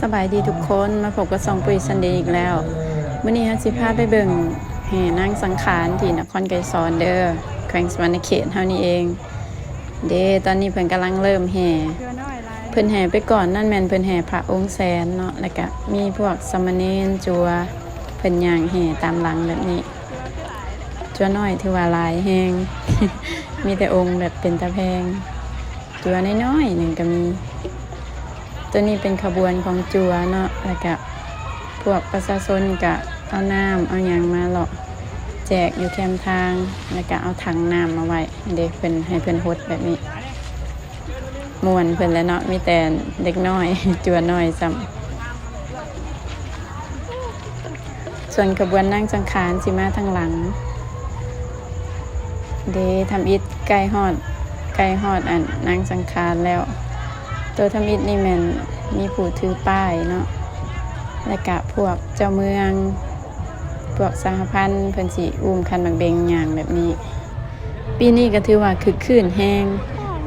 ສະບາຍດີທຸກຄົນ ມາພົບກັບຊ່ອງປຸ້ຍຊັນເດອີກແລ້ວ. ມື້ນີ້ເຮົາຊິພາໄປເບິ່ງແຫ່ນາງສັງຂານທີ່ນະຄອນໄກສອນເດີ ແຂວງສະຫວັນນະເຂດເຮົານີ້ເອງເດ. ຕອນນີ້ເພິ່ນກຳລັງເລີ່ມແຫ່ ເພິ່ນແຫ່ໄປກ່ອນນັ້ນແມ່ນເພິ່ນແຫ່ພະອົງແສນເນາະ ແລ້ວກະມີພວກສາມະເນນຈົວ ເພິ່ນຍ່າງແຫ່ຕາມຫຼັງແບບນີ້. ຈົວນ້ອຍຖືວ່າຫຼາຍແຮງ ມີແຕ່ອົງແບບເປັນຕາແພງ ຈົວນ້ອຍໆໜຶ່ງກະມີ. ໂຕນີ້ເປັນຂະບວນຂອງຈົວເນາະ ແລ້ວກະພວກປະຊາຊົນກະເອົານ້ຳເອົາຫຍັງມາເລາະແຈກຢູ່ແຄມທາງ ແລ້ວກະເອົາຖັງນ້ຳມາໄວ້ເດ ເພິ່ນ ໃຫ້ເພິ່ນຫົດແບບນີ້. ມ່ວນເພິ່ນແຫຼະເນາະ ມີແຕ່ເດັກນ້ອຍ ຈົວນ້ອຍຊ້ຳ. ສ່ວນຂະບວນນາງສັງຂານຊິມາທາງຫຼັງເດ. ທຳອິດໃກ້ຮອດ ໃກ້ຮອດອັນນາງສັງຂານແລ້ວ. ໂຕທຳອິດນີ້ແມ່ນມີຜູ້ຖືປ້າຍເນາະ ແລ້ວກະພວກເຈົ້າເມືອງ ພວກສະຫະພັນ ເພິ່ນຊິອຸ້ມຄັນໝາກເບັງຍ່າງແບບນີ້. ປີນີ້ກໍຖືວ່າຄຶກຄື້ນແຮງ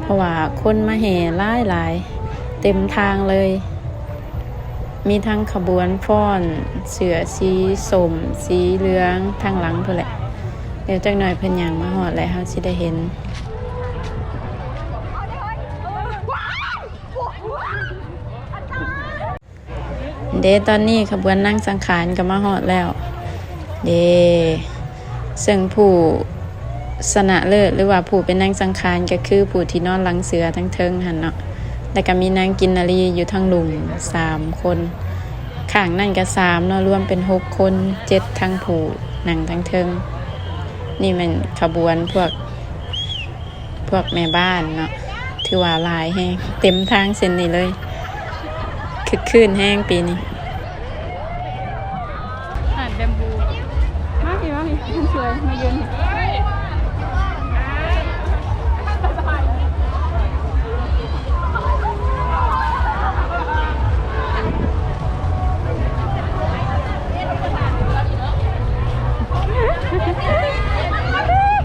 ເພາະວ່າຄົນມາແຫ່ຫຼາຍໆ ເຕັມທາງເລີຍ. ມີທັງຂະບວນຟ້ອນເສື້ອສີສົ້ມ ສີເຫຼືອງ ທາງຫຼັງພຸ້ນແຫຼະ. ດຽວຈັກໜ້ອຍເພິ່ນຍ່າງມາຮອດແລ້ວ ເຮົາຊິໄດ້ເຫັນ. ເດ ຕອນນີ້ຂະບວນນາງສັງຂານກໍມາຮອດແລ້ວເດ. ເຊິ່ງຜູ້ຊະນະເລີດ ຫຼືວ່າຜູ້ເປັນນາງສັງຂານ ກໍຄືຜູ້ທີ່ນອນຫຼັງເສືອທາງເທິງຫັ້ນເນາະ ແລ້ວກໍມີນາງກິນນາລີຢູ່ທາງລຸ່ມສາມຄົນ ຂ້າງນັ້ນກໍສາມເນາະ ລວມເປັນຫົກຄົນ ເຈັດທັງຜູ້ນັ່ງທາງເທິງ. ນີ້ແມ່ນຂະບວນພວກ ພວກແມ່ບ້ານເນາະ ຖືວ່າຫຼາຍແຮງ ເຕັມທາງເສັ້ນນີ້ເລີຍ ຄຶກຄື້ນແຮງປີນີ້. ຫາດແບມບູ ມາພີ່ ມາພີ່ ຄົນສວຍ ມາຢືນ.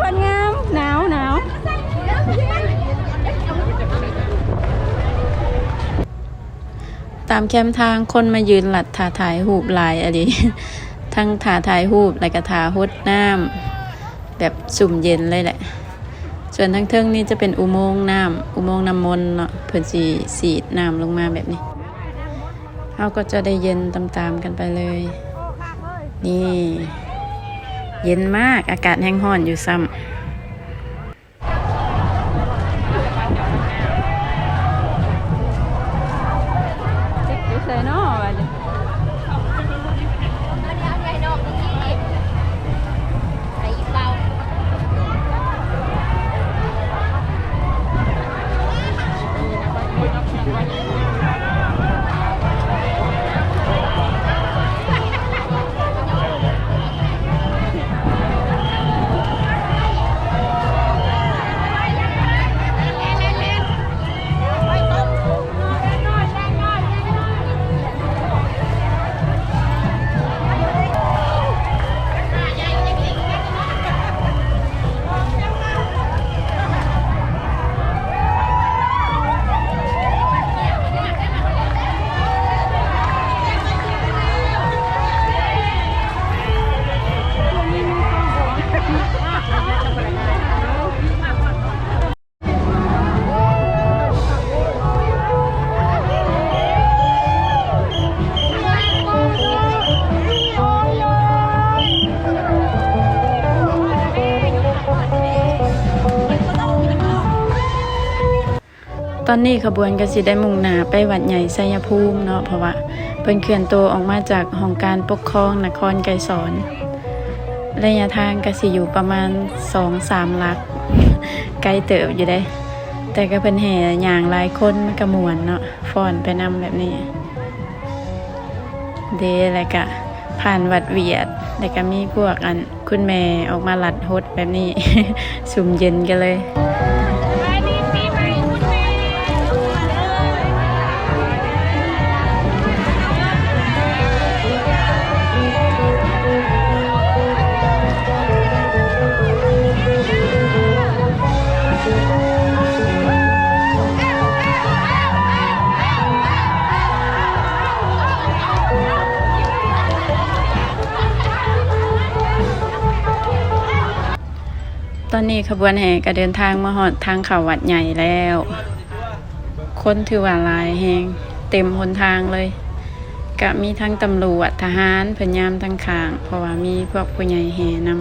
ຄົນງາມ ໜາວ ໜາວ. ຕາມແຄມທາງຄົນມາຢືນລັດຖ້າຖ່າຍຮູບຫຼາຍອີ່ຫຼີ ທັງຖ້າຖ່າຍຮູບ ແລ້ວກະຖ້າຫົດນ້ຳ ແບບຊຸ່ມເຢັນເລີຍແຫຼະ. ສ່ວນທາງເທິງນີ້ຈະເປັນອຸໂມງນ້ຳ ອຸໂມງນ້ຳມົນເນາະ ເພິ່ນຊິສີດນ້ຳລົງມາແບບນີ້. ເຮົາກໍຈະໄດ້ເຢັນຕາມໆກັນໄປເລີຍ. ນີ້ ເຢັນມາກ ອາກາດແຮງຮ້ອນຢູ່ຊ້ຳ. ຕອນນີ້ຂະບວນກໍຊິໄດ້ມຸ່ງໜ້າໄປວັດໃຫຍ່ໄຊຍະພູມເນາະ ເພາະວ່າເພິ່ນເຄື່ອນໂຕອອກມາຈາກຫ້ອງການປົກຄອງນະຄອນໄກສອນ. ໄລຍະທາງກໍຊິຢູ່ປະມານສອງສາມຫຼັກ ໄກເຕີບຢູ່ເດ້ ແຕ່ກໍເພິ່ນແຫ່ຍ່າງຫຼາຍຄົນ ມັນກໍມ່ວນເນາະ ຟ້ອນໄປນຳແບບນີ້ເດ້. ແລ້ວກະຜ່ານວັດຫວຽດ ແລ້ວກະມີພວກອັນ ຄຸນແມ່ອອກມາລັດຫົດແບບນີ້ ຊຸ່ມເຢັນກັນເລີຍ. ຕອນນີ້ຂະບວນແຫ່ກໍເດີນທາງມາຮອດທາງເຂົ້າວັດໃຫຍ່ແລ້ວ. ຄົນຖືວ່າຫຼາຍແຮງ, ເຕັມຫົນທາງເລີຍ. ກະມີທັງຕຳຫຼວດ, ທະຫານ ເພິ່ນຍາມທາງຂ້າງ, ເພາະວ່າມີພວກຜູ້ໃຫຍ່ແຫ່ນຳ.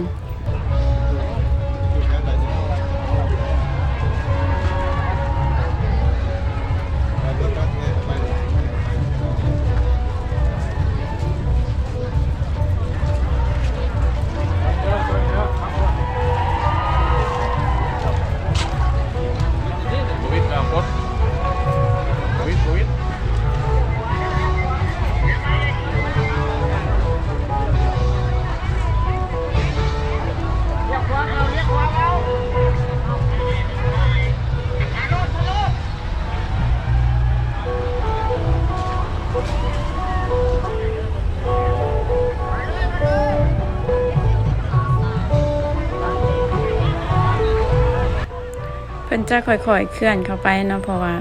ເພິ່ນຈະຄ່ອຍໆເຄື່ອນເຂົ້າໄປເນາະ ເພາະວ່າ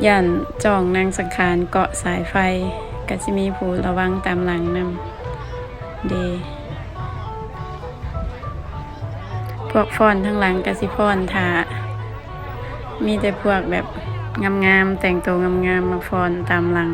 ຢ້ານຈ້ອງນາງສັງຂານເກາະສາຍໄຟ, ກະຊິມີຜູ້ລະວັງຕາມຫຼັງນຳເດ. ພວກຟ້ອນທາງຫຼັງກະຊິຟ້ອນຖ້າ, ມີແຕ່ພວກແບບງາມໆ ແຕ່ງໂຕງາມໆ ມາຟ້ອນຕາມຫຼັງ.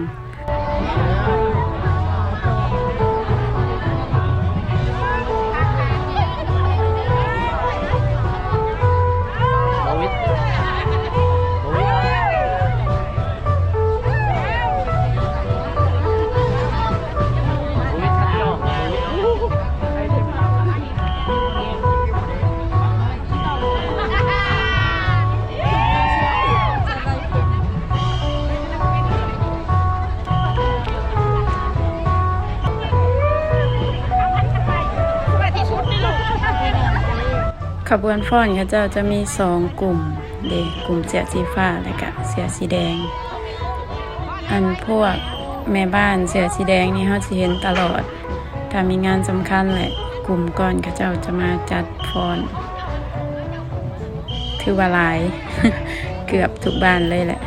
ຂະບວນຟ້ອນເຂົາເຈົ້າຈະມີສອງກຸ່ມເດ, ກຸ່ມເສື້ອສີຟ້າ ແລະກະເສື້ອສີແດງ. ອັນພວກແມ່ບ້ານເສື້ອສີແດງນີ້ ເຮົາຊິເຫັນຕະຫຼອດ ຖ້າມີງານສຳຄັນ ແລະກຸ່ມກ່ອນເຂົາເຈົ້າຈະມາຈັດຟ້ອນ. ຖືວ່າຫຼາຍ ເກືອບທຸກບ້ານເລີຍແຫຼະ.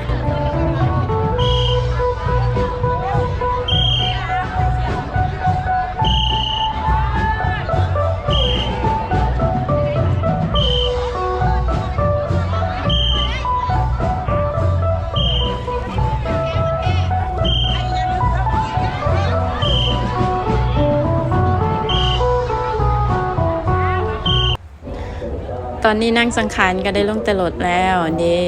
ຕອນນີ້ນາງສັງຂານກໍໄດ້ລົງແຕ່ລົດແລ້ວເດ້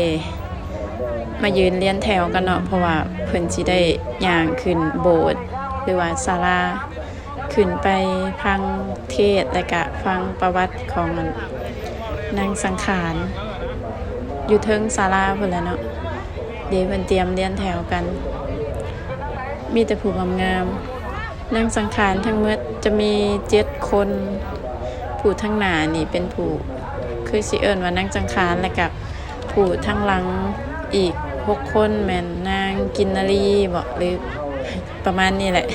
ມາຢືນລຽນແຖວກັນເນາະ ເພາະວ່າເພິ່ນຊິໄດ້ຍ່າງຂຶ້ນໂບດ ຫຼືວ່າສາລາ ຂຶ້ນໄປຟັງເທດ ແລະກະຟັງປະຫວັດຂອງນາງສັງຂານ ຢູ່ເທິງສາລາພຸ້ນແຫຼະເນາະ. ເດ ເພິ່ນຕຽມລຽນແຖວກັນ ມີແຕ່ຜູ້ງາມໆ. ນາງສັງຂານທັງໝົດຈະມີເຈັດຄົນ, ຜູ້ທາງໜ້ານີ້ເປັນຜູ້ ຄືຊິເອີ້ນວ່ານາງສັງຂານ ແລະກະຜູ້ທາງຫຼັງອີກຫົກຄົນແມ່ນນາງກິນນາລີບໍ ຫຼືປະມານນີ້ແຫຼະ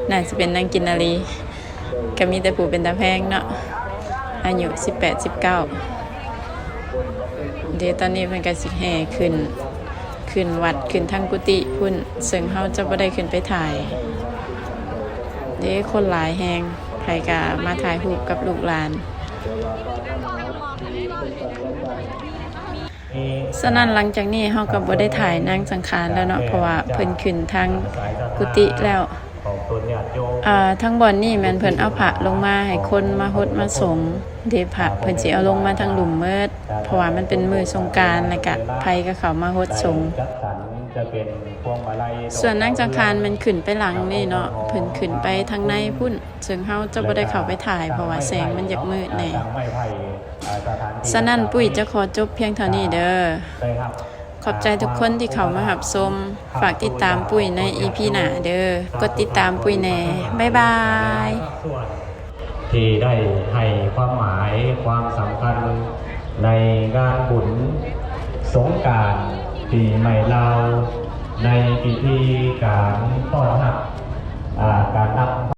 ໜ້າຊິເປັນນາງກິນນາລີ. ກະມີແຕ່ຜູ້ເປັນຕາແພງເນາະ ອາຍຸສິບແປດ ສິບເກົ້າ. ເດ ຕອນນີ້ເພິ່ນກະຊິແຫ່ຂຶ້ນ ຂຶ້ນວັດ ຂຶ້ນທາງກຸຕິພຸ້ນ ເຊິ່ງເຮົາຈະບໍ່ໄດ້ຂຶ້ນໄປຖ່າຍເດ້ ຄົນຫຼາຍແຮງ. ໃຜກະມາຖ່າຍຮູບກັບລູກຫຼານ. ສະນັ້ນ ຫຼັງຈາກນີ້ເຮົາກະບໍ່ໄດ້ຖ່າຍນາງສັງຂານແລ້ວເນາະ ເພາະວ່າເພິ່ນຂຶ້ນທາງກຸຕິແລ້ວ. ເອີ ທາງບ່ອນນີ້ແມ່ນເພິ່ນເອົາພະລົງມາໃຫ້ຄົນມາຫົດມາສົງເດ້ ພະເພິ່ນຊິເອົາລົງມາທາງລຸ່ມໝົດ ເພາະວ່າມັນເປັນມື້ສົງການ ແລະກະໃຜກະເຂົ້າມາຫົດສົງ. ສ່ວນນາງສັງຂານແມ່ນຂຶ້ນໄປຫຼັງນີ້ເນາະ ເພິ່ນຂຶ້ນໄປທາງໃນພຸ້ນ ເຊິ່ງເຮົາຈະບໍ່ໄດ້ເຂົ້າໄປຖ່າຍ ເພາະວ່າແສງມັນຢາກມືດແດ່. ສະນັ້ນ ປຸ້ຍຈະຂໍຈົບພຽງເທົ່ານີ້ເດີ. ຂອບໃຈທຸກຄົນທີ່ເຂົ້າມາຮັບຊົມ. ຝາກຕິດຕາມປຸ້ຍໃນອີພີໜ້າເດີ. ກົດຕິດຕາມປຸ້ຍແດ່. ບາຍບາຍ. ທີ່ໄດ້ໃຫ້ຄວາມໝາຍຄວາມສຳຄັນໃນງານບຸນສົງການປີໃໝ່ລາວ ໃນພິທີການຕ້ອນຮັບ ອາ ການນຳ